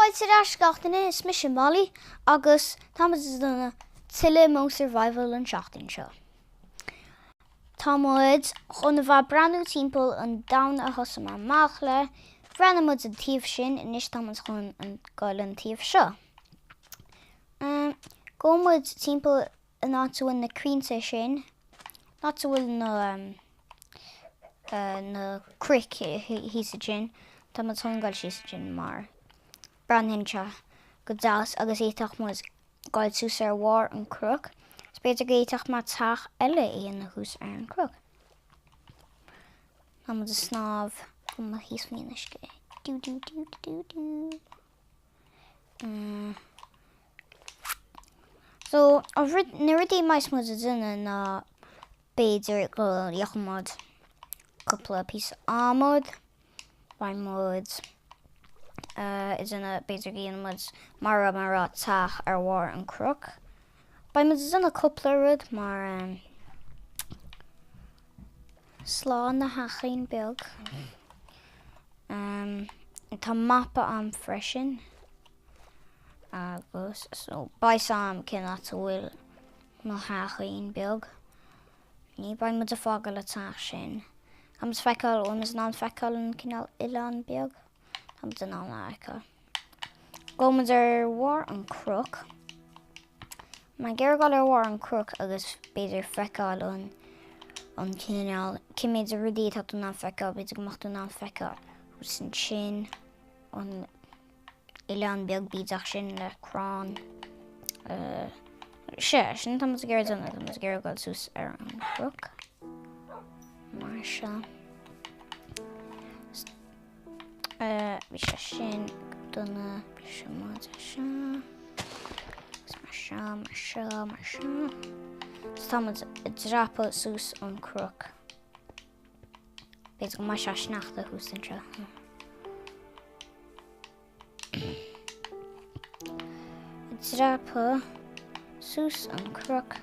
Fáilte ar ais gach duine, is mise Molly agus tá muid ag déanamh tuilleadh Moe Survival an seachtain seo. Tá muid chun a bheith ag breathnú timpeall an domhan a thosaigh mé amach le, bhreathnaigh muid an taobh sin, anois tá muid chun an goil an taobh seo. Gabhfaidh muid timpeall an áit a bhfuil na crainnte sin, an áit a bhfuil na na cnoic thíos ansin, tá muid chun goil síos ansin mar breathnaíonn sé go deas agus d'fhéadfadh muid goil suas ar bharr an cnoc, is b'fhéidir go bhféadfadh mé teach eile a dhéanamh thuas ar an cnoc. Tá muid ag snámh go maith thíos faoin uisce. Dú dú dú dú dú. So, na rudaí a mbeidh muid ag déanamh ná b'fhéidir go gheobhaidh muid cúpla píosa adhmad, beidh muid ag déanamh, b'fhéidir go dhéanfaidh muid mar a raibh mé ag rá teach ar bharr an cnoc. Beidh muid ag déanamh cúpla rud mar slán a theachín beag. Tá mapa a'm freisin agus so beidh 's a'm cén áit a bhfuil mo theachín beag. Ní beidh muid ag fágáil an teach sin. Tá muid feiceáil, bhfuil muid in ann feiceáil an cineál oileán beag? Tá muid in ann a fheiceáil. Gabhfaidh muid ar bharr an cnoc. Mé ag iarraidh dul ar bharr an cnoc agus b'fhéidir feiceáil an an cineál, cé méid de rudaí atá tú in ann feiceáil, b'fhéidir go mbeadh tú in ann feiceáil thuas ansin an oileán beag bídeach sin le crann. Sea, sin tá muid ag iarraidh déanamh, tá muid ag iarraidh dul suas ar an chnoc mar seo. Bhí sé sin dona, bhí sé muid é seo. Agus mar seo, mar seo, mar seo. So tá muid ag dreapadh suas an cnoc. B'fhéidir go mbeidh sé sneachta thuas anseo. Dreapadh suas an cnoc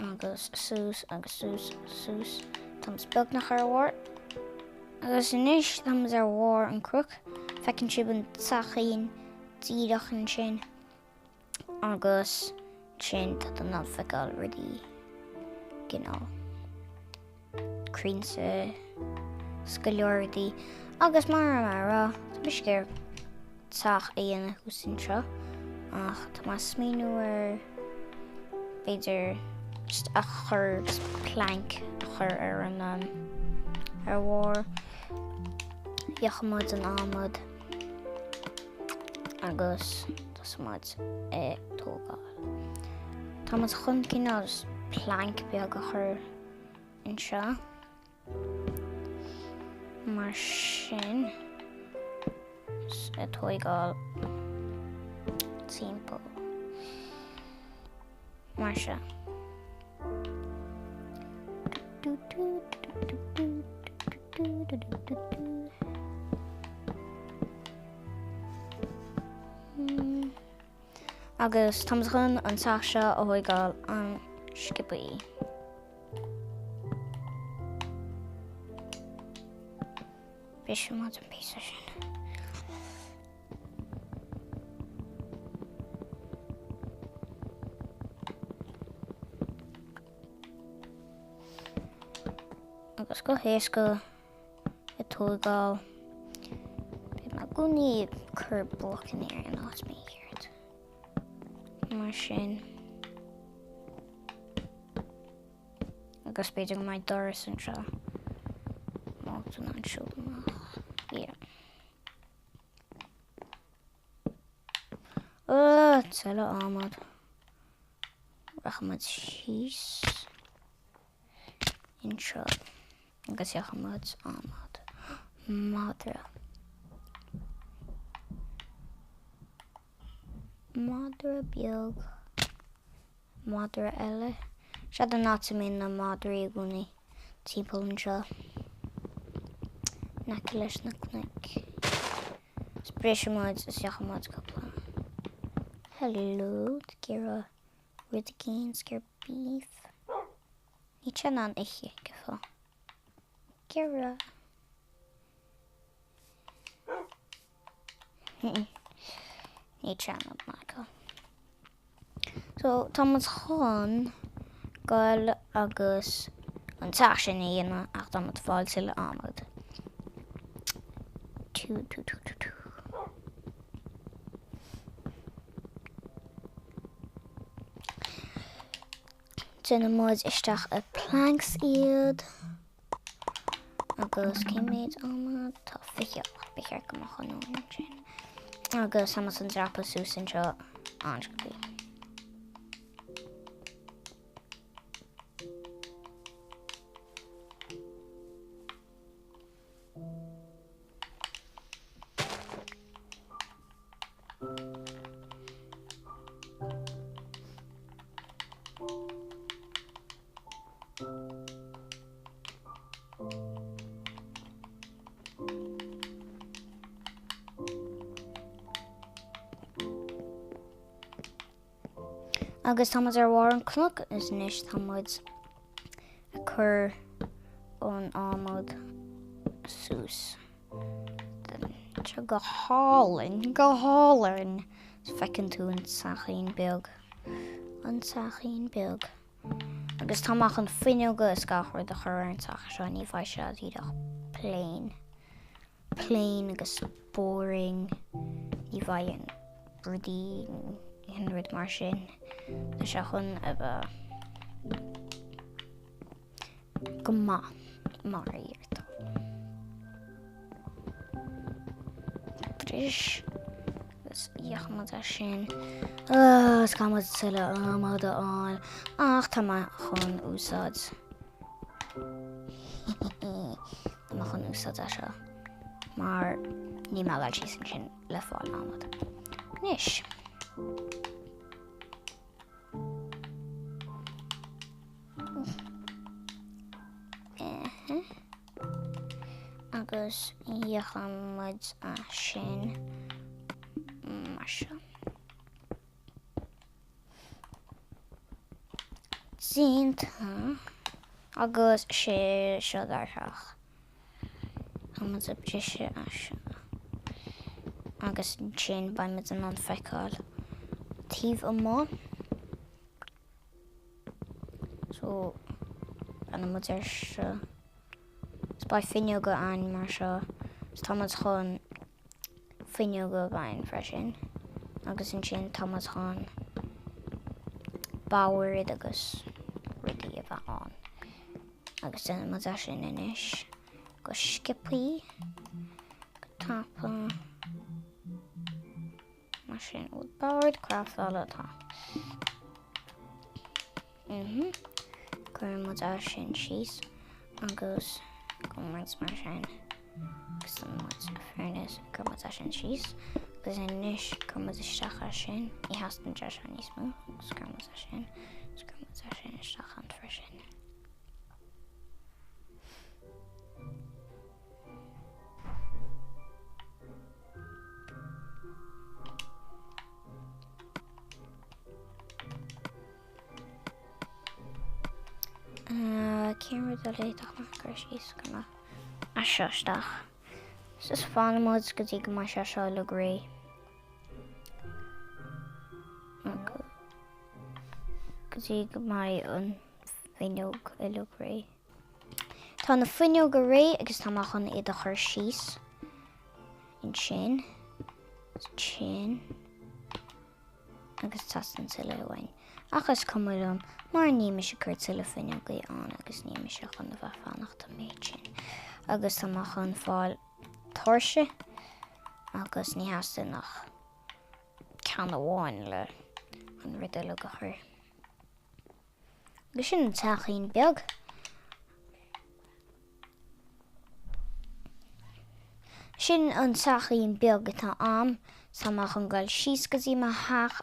agus suas agus suas suas. Táimid beagnach ar a bharr. Agus anois táimid ar bharr an cnoc. Feiceann sibh an teachín díreach ansin agus ansin tá tú in ann feiceáil rudaí cineál. crainnte is go leor rudaí agus mar a raibh mé a rá, tá mise ag iarraidh teach a dhéanamh thuas anseo ach tá mé ag smaoineamh ar b'fhéidir just a chur just plank a chur ar an um, ar bharr gheobhaidh muid an adhmad agus tosóidh muid ag tógáil. Tá muid chun cineál just plank beag a chur anseo mar sin ag tógáil timpeall mar seo. Agus táimid chun an teach seo a thógáil an-sciobthaí. Brisfidh muid an píosa sin. Agus go héasca ag tógáil. Beidh mé i gcónaí ag cur blocanna ar an áit mícheart. Mar sin. Agus b'fhéidir go mbeidh doras anseo. Má tá tú in ann siúl amach. Yeah. Uh, tuilleadh adhmad. Rachaidh muid síos anseo agus gheobhaidh muid adhmad. Madra. Madra beag. Madra eile. Seo an áit a mbíonn na madraí i gcónaí timpeall anseo. In aice leis na cnoic. Is brisfidh muid is gheobhaidh muid cúpla. Hello, ag iarraidh rud éigin, ag iarraidh beef. Níl sé in ann ithe, go fóill. Ag iarraidh. Ní teann Michael. So tá muid chun goil agus an teach sin a dhéanamh ach tá muid fáil tuilleadh adhmad. Tú tú tú tú tú. Déanann muid isteach i planks iad. Agus cé méid adhmad? Tá 20 ach ba cheart go mbeadh an uain ansin. Agus tá muid chun dreapadh suas anseo an-sciobtha. Agus tá muid ar bharr an cnoc is anois tá muid ag cur an adhmad suas. Seo go hálainn, go hálainn! Feiceann tú an teachín beag, an teachín beag. Agus tá mé chun fuinneoga is gach rud a chur ar an teach seo, ní bheidh sé díreach plain. Plain agus boring. Ní bheidh aon rudaí, aon rud mar sin. Tá sé chun a bheith go maith mar a dhéarfá. Bris agus íocfaidh muid as sin. Agus caithfidh muid tuilleadh adhmad a fháil ach tá mé chun úsáid. Tá mé chun úsáid as seo mar níl mé ag dul síos ansin le fáil adhmad. Anois. Agus íocfaidh muid as sin mar seo. Déanta agus sé seo dár theach. Tá muid ag briseadh as seo. Agus ansin beidh muid in ann feiceáil taobh amuigh. So, breathnaíonn muid ar seo. Is beidh fuinneoga ann mar seo. Is tá muid chun fuinneoga a bheith ann freisin. Agus ansin tá muid chun bord agus rudaí a bheith ann. Agus déanann muid é sin anois go sciobthaí, go tapa. Mar sin, bhfuil bord craftála atá. Mhm. Cuireann muid é sin síos agus gabhann muid mar sin. Agus tá muid furnace, cuireann muid é sin síos. Agus anois cuireann muid isteach é sin. Ní theastaíonn sé seo níos mó. Agus cuireann muid é sin. Agus cuireann muid é sin isteach ann freisin. Cén rud eile a d'fhéadfadh mé a chur síos go mbeadh é seo isteach. Is fanfaidh muid go dtí go mbeidh sé seo uilig réidh. Go dtí go mbeidh an fuinneog uilig réidh. Tá na fuinneoga réidh agus tá mé chun iad a chur síos ansin, ansin agus teastaíonn tuilleadh uainn. Ach is cuma liom mar níl mise ag cur tuilleadh fuinneogaí ann agus níl mise chun a bheith fanacht an méid sin. Agus tá mé chun fáil tóirse agus ní theastaíonn ach ceann amháin le an rud uilig a chur. Agus sin an teachín beag. Sin an teachín beag atá a'm. Tá mé chun goil síos go dtí mo theach,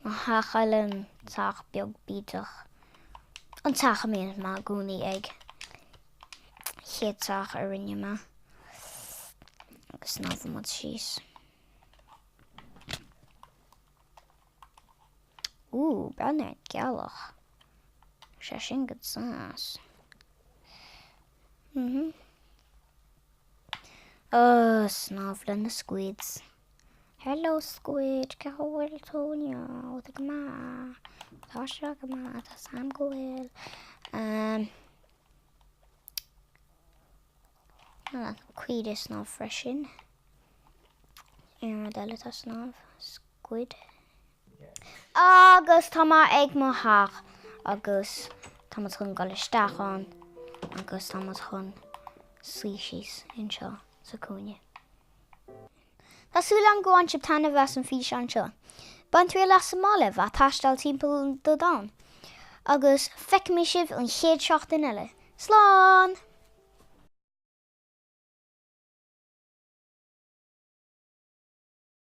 mo theach eile, an teach beag bídeach. An teach a mbíonn mé i gcónaí ag. Chéad teach a rinne mé. Agus snámhann muid síos. Ooh, breathnaigh ar an gealach. Sé sin go deas. Mhm. Oh, snámh le na squids. Hello squid, cá bhfuil tú inniu? Tá go maith. Tá sé go maith, tá 's a'm go bhfuil. Um, caoire ag snámh freisin. Aon rud eile atá ag snámh? Squid. Agus tá mé ag mo theach agus tá muid chun dul isteach ann agus tá muid chun suí síos anseo sa cúinne. Tá súil agam go bhain sibh taitneamh as an físeán seo. Bain triail as sa mbaile bheith taisteal timpeall do domhan. Agus feicfidh mé sibh an chéad seachtain eile. Slán!